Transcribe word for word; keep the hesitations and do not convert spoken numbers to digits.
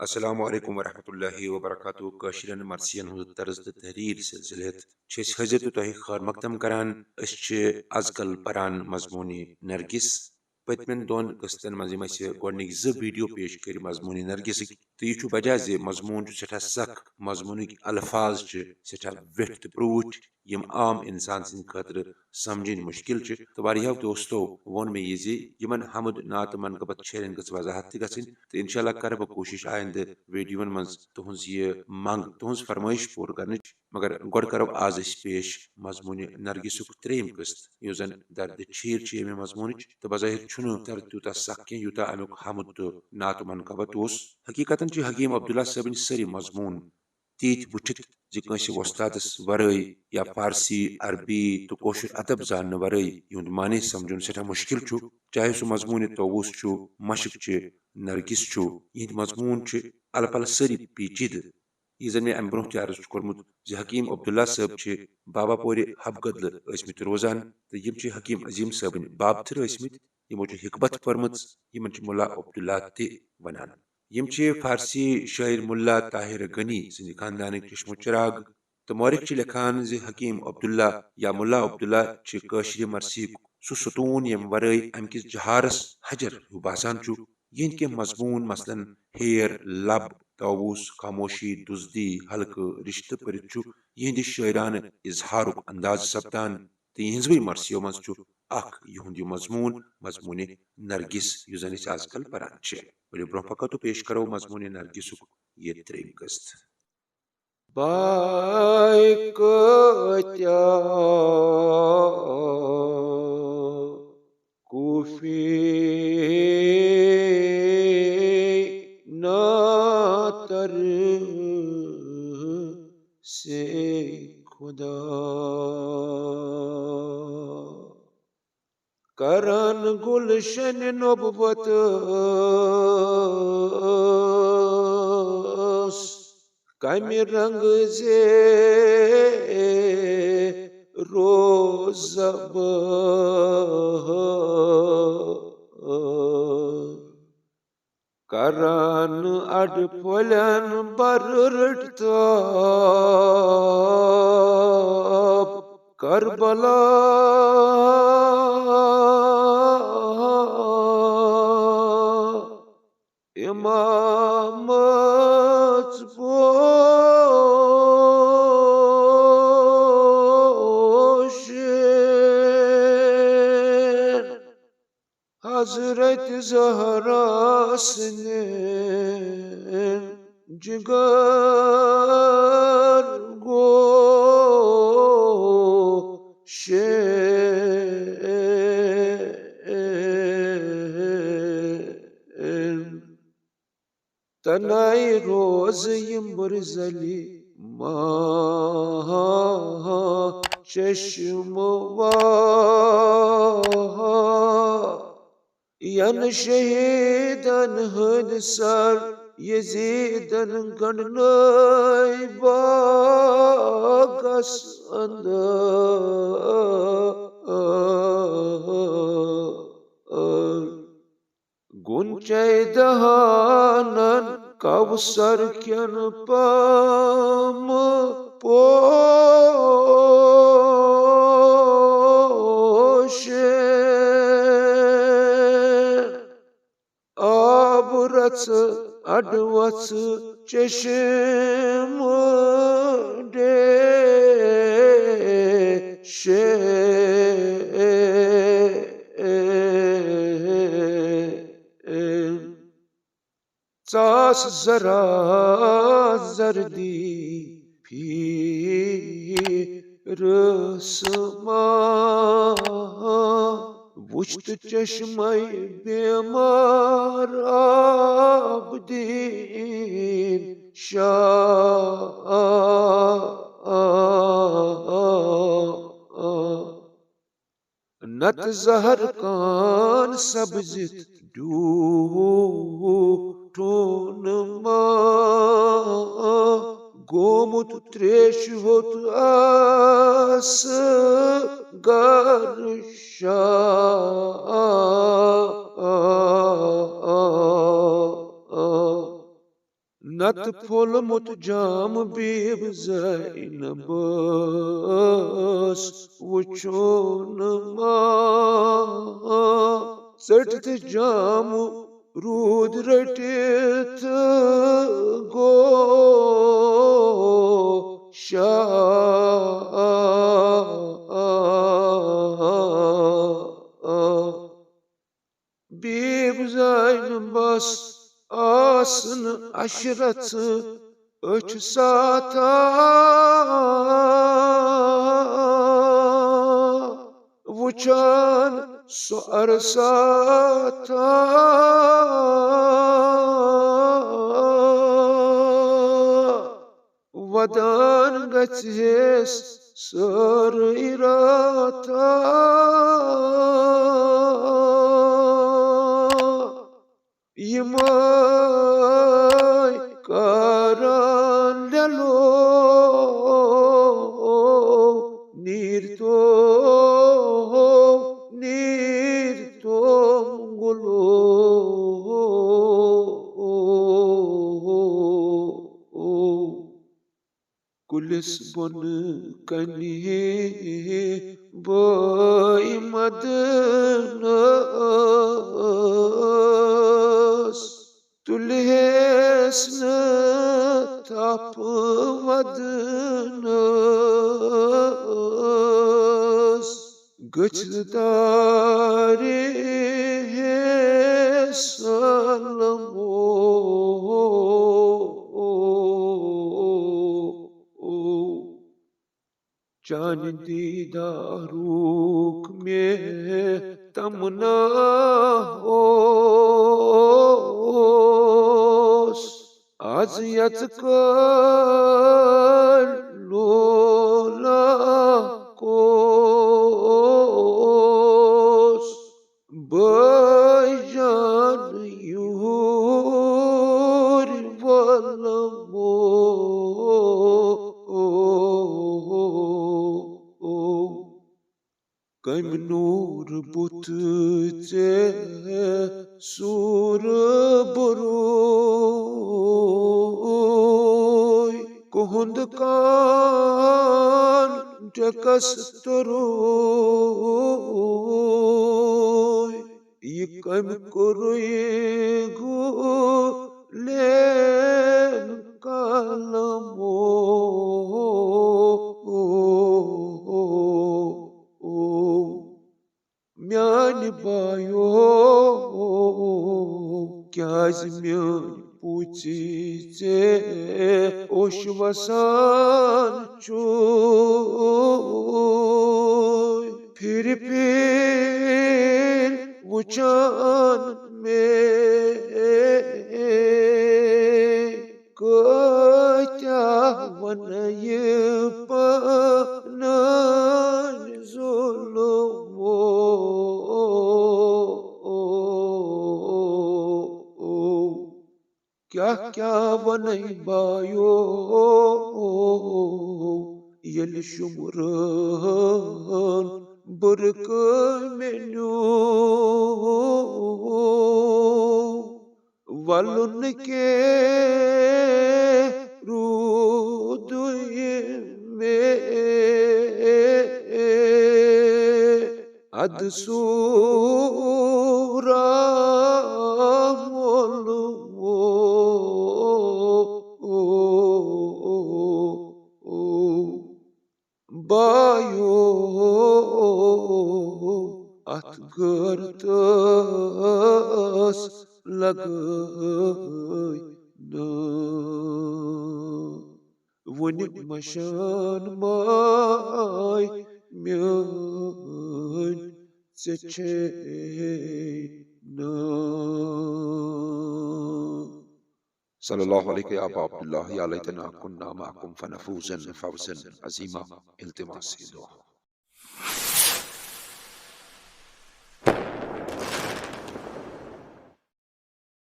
السلام علیکم ورحمۃ اللہ وبرکاتہ۔ کٲشرٮ۪ن مرثین ہٕنٛز طرز تہٕ تحریر سلسلہٕ ہیٚتھ چھِ أسۍ حٲضِر تہٕ تۄہہِ خٲر مقدم کران۔ أسۍ چھِ از کل پران مضموٗنِ نرگس۔ پٔتمٮ۪ن دۄن قٕسطن منٛز یِم اَسہِ گۄڈٕنِکۍ زٕ ویڈیو پیش کٔرۍ مضموٗنِ نرگسٕکۍ، تہٕ یہِ چھُ وجہ زِ مضموٗن چھُ سٮ۪ٹھاہ سخ، مضموٗنٕکۍ الفاظ چھِ سٮ۪ٹھاہ ویٹھۍ تہٕ پروٗٹھۍ، یِم عام انسان سٕنٛدِ خٲطرٕ سمجھٕنۍ مشکل چھِ۔ تہٕ واریاہو دوستو ووٚن مےٚ یہِ زِ یِمن حمد نعت منقبت شعرن گٔژھ وضاحت تہِ گژھٕنۍ، تہٕ انشاءاللہ کرٕ بہٕ کوٗشش آیندٕ ویڈیوون منٛز تُہنٛز یہِ منگ، تُہنٛز فرمٲیش پوٗرٕ کرنٕچ۔ مگر گۄڈٕ کرو آز أسۍ پیش مضموٗنِ نرگسُک ترٛیٚیِم قٕسط، یُس زن درد چھیٖر چھِ ییٚمہِ مضموٗنٕچ، تہٕ بظٲہر چھُنہٕ درد تیوٗتاہ سخ کینٛہہ، یوٗتاہ امیُک حمد تہٕ نعت منقبت اوس۔ حقیقتاً چھِ حکیم عبداللہ صٲبٕنۍ سٲری مضموٗن تیٖتۍ وٕٹھِتھ زِ کٲنٛسہِ وۄستادس ورٲے یا فارسی، عربی تہٕ کٲشُر ادب زاننہٕ ورٲے یِہُنٛد معنی سمجھُن سٮ۪ٹھاہ مشکل چھُ، چاہے سُہ مضموٗنِ طاووس چھُ، مشق چھِ، نرگس چھُ۔ یِہنٛدۍ مضموٗن چھِ الہٕ پلہٕ سٲری پیچیدٕ۔ یہِ زن مےٚ امہِ برونٛہہ تہِ عرض چھُ کوٚرمُت زِ حکیم عبداللہ صٲب چھِ بابا پورِ حب گدلہٕ ٲسۍ مٕتۍ روزان، تہٕ یِم چھِ حکیم عظیم صٲبٕنۍ بابتھٕر ٲسۍ مٕتۍ۔ یِمو چھِ حکمت پٔرمٕژ، یِمن چھِ ملا عبداللہ تہِ ونان۔ یِم چھِ فارسی شٲعر ملا طاہر غنی سٕنٛدِ خاندانٕکۍ چشم و چراغ، تہٕ مورخ چھِ لیکھان زِ حکیم عبداللہ یا ملا عبداللہ چھِ کٲشرِ مرثیٖک سُہ ستوٗن، ییٚمہِ ورٲے امہِ کِس جہارس حجر ہیوٗ باسان چھُ۔ یِہنٛدۍ کینٛہہ مضموٗن، مثلاً ہیر، لب، طاووس، خاموشی، دزدی، حلقہٕ، رشتہٕ پٔرِتھ چھُ یِہنٛدِ شٲعرانہٕ اظہارُک انداز سپدان، تہٕ یِہنٛزوٕے مرثیو منٛز چھُ اکھ یِہُنٛد یہِ مضموٗن، مضموٗنِ نرگس، یُس زن أسۍ از کل پران چھِ۔ ؤلِو برونٛہہ پکو تہٕ پیش کرو مضموٗنِ نرگسُک یہِ ترٛیٚیِم قٕسط۔ بائے کٲتیٛاہ کوٗفی ناتر سے خدا۔ کرن گلشن نبوت کمہِ رنگ زِ روزٕ بہٕ۔ کران اڈ پھۄلٮ۪ن برٕرٹھ تاپ کربلا۔ امامس پوشن حضرت زہرا سٕنٛدِ جگر گوشن۔ تنائی روز یِم برزلی ماہ چشم وا۔ ین شہیدن ہند سر یزیدن گنڈنائی باغس اندر۔ گُنچے دہانن کوثر کٮ۪ن پامہٕ پوشن۔ آب رژٕ اڈٕ وژٕ چشم ڈیشن۔ ژاس ذرا زردی پھیرس ما۔ وُچھ تہٕ چشمے بیمار عابدین شاہ۔ نتہٕ زہر کان سبزِتھ ڈیوٗٹھُن ما۔ گومُت تریش ہوٚت آسہٕ گر شاہ۔ نتہٕ پھوٚلمُت جام بیٖب زینبس وُچھُن ما۔ ژٔٹۍ تہٕ جام روٗد رٔٹِتھ گوٚو شاہ۔ بیٖب زینبس آسہٕ نہٕ اَشہِ رژھٕ أچھ ساتھا۔ وُچھان سُہ عرصاتھا۔ ودان گژھِ ہیس سٲرٕے راتھا۔ یِمے کران لیلو، نیٖر تو، نیٖر تو گُلو۔ کُلِس بۄنہٕ کنہِ بٲے مدنس، تُلہیس نہٕ تھپھ ودنس۔ گٔژھِتھ دارِ ہے سلمو۔ چانہِ دیٖدارُک مےٚ تمنا اوس۔ از یژ کٲلۍ لولا کوس بٲے جان یوٗرۍ ولمو۔ کٔمۍ نوٗر بُتھ ژےٚ سوٗر بروے، کُہُنٛد کان ڈٮ۪کس تروے۔ یہِ کٔمۍ کوٚرُے گُلین قلمو۔ میانہِ بایو، کیازِ میٲنۍ پوٗژی ژےٚ اوش وسان چھُے؟ پھِرِ پھِرِ وٕچھان مےٚ کۭتیاہ وَنہٕ یہِ پنٕنۍ ظُلمو۔ کیٛاہ کیٛاہ وَنَے بایو، ییٚلہِ شُمرٲن بُرٕ کٲمہِ نیوٗ۔ وَلُن کے روٗدُے مےٚ اَدٕ سوٗرا مولوو۔ بایو، اَتھ غٲرتس لگٲے نہٕ وُنہِ مشان ماے میٲنۍ ژےٚ چھے نہٕ۔ صلی اللہ علیک یا ابا عبداللہ، یا لیتنا کنا معکم فنفوز فوزا عظیما۔ التماس دعا۔